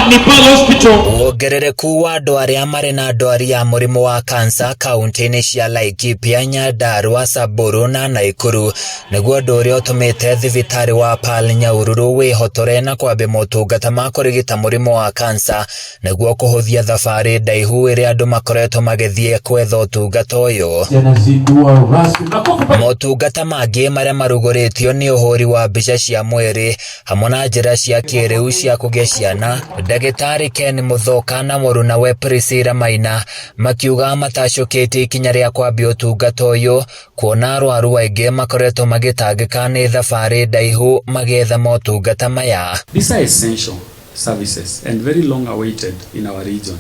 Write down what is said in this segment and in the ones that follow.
Hapa ni Pearl Hospital. Wongerereku wa andũ arĩa marĩ na ndwari ya mũrimũ wa kansa kaunti-inĩ cia Laikipia, Nyandarua, Samburu na Naikuru nĩguo ũndũ ũrĩa ũtũmĩte thibitarĩ wa Pearl Nyahururu wĩhotore na kwambia motungata ma kũrigita mũrimũ wa kansa nĩguo kũhũthia thabarĩ ndaihu ĩrĩa andũ makoretwo magĩthiĩ kwetha ũtungata ũyũ. Yanazindua rasmi. Makofi pale. Motungata mangĩ marĩa marugũrĩtio nĩ ũhũri wa mbica cia mwĩrĩ hamwe na njĩra cia kĩrĩu cia kũgĩa ciana. Ndagĩtarĩ Ken Mũthoka na mũrunawe Priscilla Maina makiuga matacũkĩtie ikinya rĩa kwambia ũtungata ũyũ kuona arwaru aingĩ makoretwo magĩtangĩka nĩ thabarĩ ndaihu magĩetha motungata maya. These are essential services and very long awaited in our region.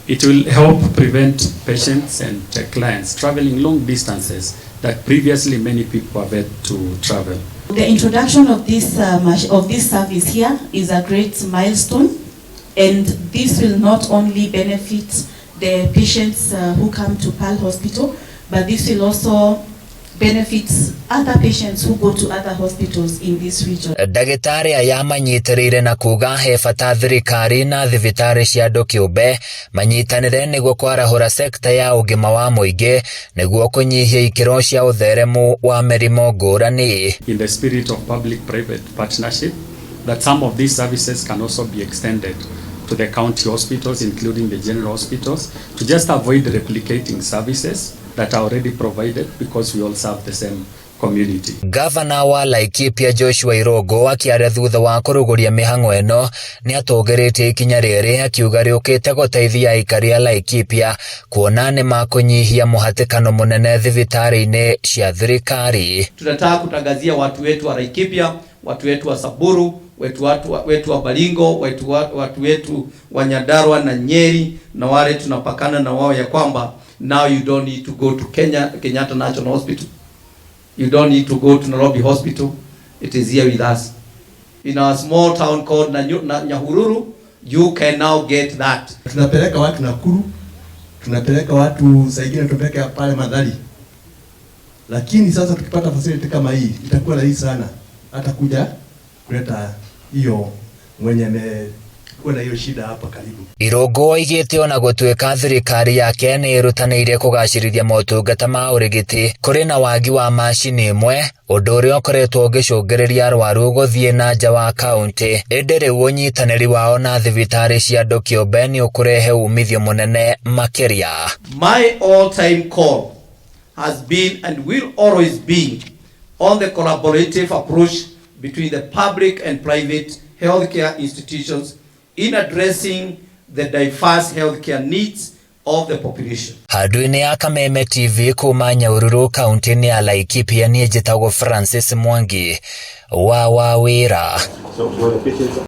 It will help prevent patients and clients traveling long distances that previously many people have had to travel. The introduction of this service here is a great milestone, and this will not only benefit the patients who come to Pearl Hospital, but this will also benefit other patients who go to other hospitals in this region. Ndagĩtarĩ aya manyitĩrĩire na kuga he bata thirikari na thibitarĩ cia andũ kĩũmbe manyitanĩre nĩguo kwarahũra sekta ya ũgima wa mũingĩ nĩguo kũnyihia ikĩro cia ũtheremu wa mĩrimũ ngũrani. In the spirit of public-private partnership, that some of these services can also be extended to the county hospitals, including the general hospitals, to just avoid replicating services that are already provided because we all serve the same community. Gavana wa Laikipia Joshua Irũngũ akĩaria thutha wa kũrugũria mĩhang'o ĩno nĩ atũgĩrĩtie ikinya rĩrĩ akiuga rĩũkĩte gũteithia aikari a Laikipia kuona nĩ makũnyihia mũhatĩkano mũnene thibitarĩ-inĩ cia thirikari. Tunataka kutangazia watu wetu wa Laikipia, watu wetu wa Samburu, watu wetu wa Baringo, watu wetu wa Nyandarua na Nyeri na wale tunapakana na wao ya kwamba now you don't need to go to Kenyatta National Hospital. You don't need to go to Nairobi Hospital. It is here with us. In our small town called Nyahururu, you can now get that. Tunapeleka watu Nakuru, tunapeleka watu saa ingine tunapeleka pale Mathari, lakini sasa tukipata facility kama hii itakuwa rahisi sana hata kuja kuleta hiyo mwenye amekuwa na hiyo shida hapa karibu. Irũngũ oigĩte ona gũtuĩka thirikari yake nĩ ĩrutanĩirie kũgacĩrithia motungata ma ũrigiti kũrĩ na wagi wa macini imwe ũndũ ũrĩa ũkoretwo ũgĩcũngĩrĩria arwaru gũthiĩ na nja wa kaunti ĩndĩ rĩu ũnyitanĩri wao na thibitarĩ cia andũ kĩũmbe nĩ ũkũrehe umithio mũnene makĩria. My all-time call has been and will always be on the collaborative approach between the public and private healthcare institutions in addressing the diverse healthcare needs of the population. Handũ-inĩ ya Kameme TV kuma Nyahururu kaunti-inĩ ya Laikipia niĩ njĩtagwo Francis Mwangi wa Wawĩra. So, so the patients